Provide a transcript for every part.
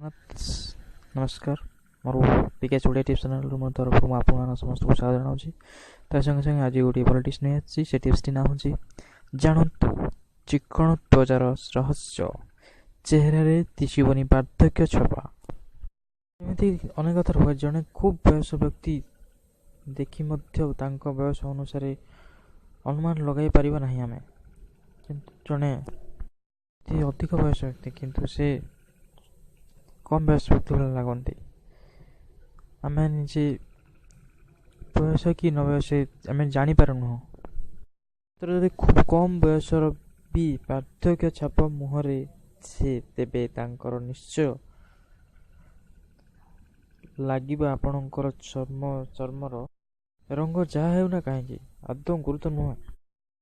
ନମସ୍କାର, ମୋର ବିକାଶ ଓଡ଼ିଆ ଟିପ୍ସ ଚ୍ୟାନେଲରୁ ମୋ ତରଫରୁ ମୁଁ ଆପଣମାନଙ୍କ ସମସ୍ତଙ୍କୁ ସ୍ୱାଗତ ଜଣାଉଛି। ତା ସଙ୍ଗେ ସଙ୍ଗେ ଆଜି ଗୋଟିଏ ଭଲ ଟିପ୍ସ ନେଇ ଆସିଛି। ସେ ଟିପ୍ସଟି ନାଁ ହେଉଛି ଜାଣନ୍ତୁ ଚିକ୍କଣ ତ୍ୱଚାର ରହସ୍ୟ, ଚେହେରାରେ ଦିଶିବନି ବାର୍ଦ୍ଧକ୍ୟ ଛାପ। ଏମିତି ଅନେକ ଥର ହୁଏ, ଜଣେ ଖୁବ୍ ବୟସ ବ୍ୟକ୍ତି ଦେଖି ମଧ୍ୟ ତାଙ୍କ ବୟସ ଅନୁସାରେ ଅନୁମାନ ଲଗାଇ ପାରିବା ନାହିଁ ଆମେ, କିନ୍ତୁ ଜଣେ ଅଧିକ ବୟସ ବ୍ୟକ୍ତି କିନ୍ତୁ ସେ କମ୍ ବୟସ ବ୍ୟକ୍ତି ଭଳି ଲାଗନ୍ତି। ଆମେ ନିଜେ ବୟସ କି ନ ବୟସ ଆମେ ଜାଣିପାରୁନୁ। ଯଦି ଖୁବ୍ କମ୍ ବୟସର ବି ବାର୍ଦ୍ଧକ୍ୟ ଛାପ ମୁହଁରେ ସେ, ତେବେ ତାଙ୍କର ନିଶ୍ଚୟ ଲାଗିବ। ଆପଣଙ୍କର ଚର୍ମର ରଙ୍ଗ ଯାହା ହେଉନା କାହିଁକି ଆଦୌ ଗୁରୁତ୍ୱ ନୁହେଁ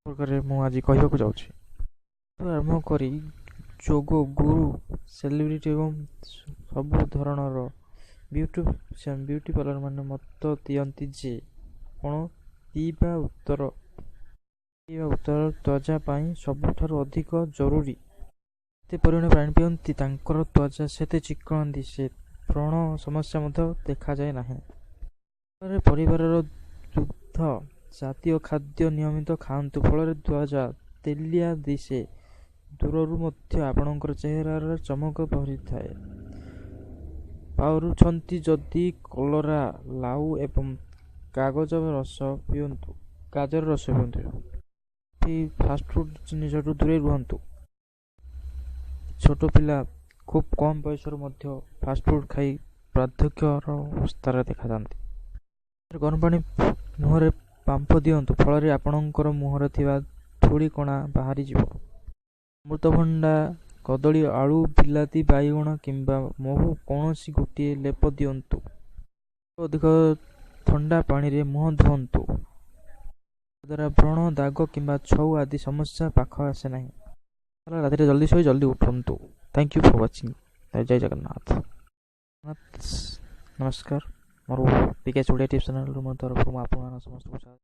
ପ୍ରକାରରେ ମୁଁ ଆଜି କହିବାକୁ ଯାଉଛି। ଆରମ୍ଭ କରି ଯୋଗ ଗୁରୁ, ସେଲିବ୍ରିଟି ଏବଂ ସବୁ ଧରଣର ବିୟୁଟି ପାର୍ଲର ମାନେ ମତ ଦିଅନ୍ତି ଯେ ଆପଣ ପିଇବା ଉତ୍ତର ତ୍ୱଚା ପାଇଁ ସବୁଠାରୁ ଅଧିକ ଜରୁରୀ। ଯେତେ ପରିମାଣରେ ପାଣି ପିଅନ୍ତି, ତାଙ୍କର ତ୍ୱଚା ସେତେ ଚିକ୍କଣ ଦିଶେ, ବ୍ରଣ ସମସ୍ୟା ମଧ୍ୟ ଦେଖାଯାଏ ନାହିଁ। ପରିବାରର ଦୁଗ୍ଧ ଜାତୀୟ ଖାଦ୍ୟ ନିୟମିତ ଖାଆନ୍ତୁ, ଫଳରେ ତ୍ୱଚା ତେଲିଆ ଦିଶେ। ଦୂରରୁ ମଧ୍ୟ ଆପଣଙ୍କର ଚେହେରାର ଚମକ ଭରିଥାଏ। ପାରୁଛନ୍ତି ଯଦି କଲରା, ଲାଉ ଏବଂ ଗାଜର ରସ ପିଅନ୍ତୁ। ଫାଷ୍ଟଫୁଡ୍ ଜିନିଷଠୁ ଦୂରେଇ ରୁହନ୍ତୁ। ଛୋଟ ପିଲା ଖୁବ୍ କମ୍ ବୟସରୁ ମଧ୍ୟ ଫାଷ୍ଟଫୁଡ୍ ଖାଇ ବାର୍ଦ୍ଧକ୍ୟର ଅବସ୍ଥାରେ ଦେଖାଯାଆନ୍ତି। ଗରମ ପାଣି ମୁହଁରେ ବାମ୍ଫ ଦିଅନ୍ତୁ, ଫଳରେ ଆପଣଙ୍କର ମୁହଁରେ ଥିବା ଧୂଳିକଣା ବାହାରିଯିବ। ଅମୃତଭଣ୍ଡା, କଦଳୀ, ଆଳୁ, ବିଲାତି, ବାଇଗଣ କିମ୍ବା ମହୁ କୌଣସି ଗୋଟିଏ ଲେପ ଦିଅନ୍ତୁ। ଅଧିକ ଥଣ୍ଡା ପାଣିରେ ମୁହଁ ଧୁଅନ୍ତୁ, ଯାହାଦ୍ୱାରା ବ୍ରଣ, ଦାଗ କିମ୍ବା ଛଉ ଆଦି ସମସ୍ୟା ପାଖ ଆସେ ନାହିଁ। ରାତିରେ ଜଲ୍ଦି ଶୋଇ ଜଲ୍ଦି ଉଠନ୍ତୁ। Thank you for watching. Jay Jagannath. ନମସ୍କାର, ମୋର ବିକାଶ ଓଡ଼ିଆ ଟିପ୍ସ ଚ୍ୟାନେଲରୁ ମୋ ତରଫରୁ ମୁଁ ଆପଣମାନଙ୍କ ସମସ୍ତଙ୍କୁ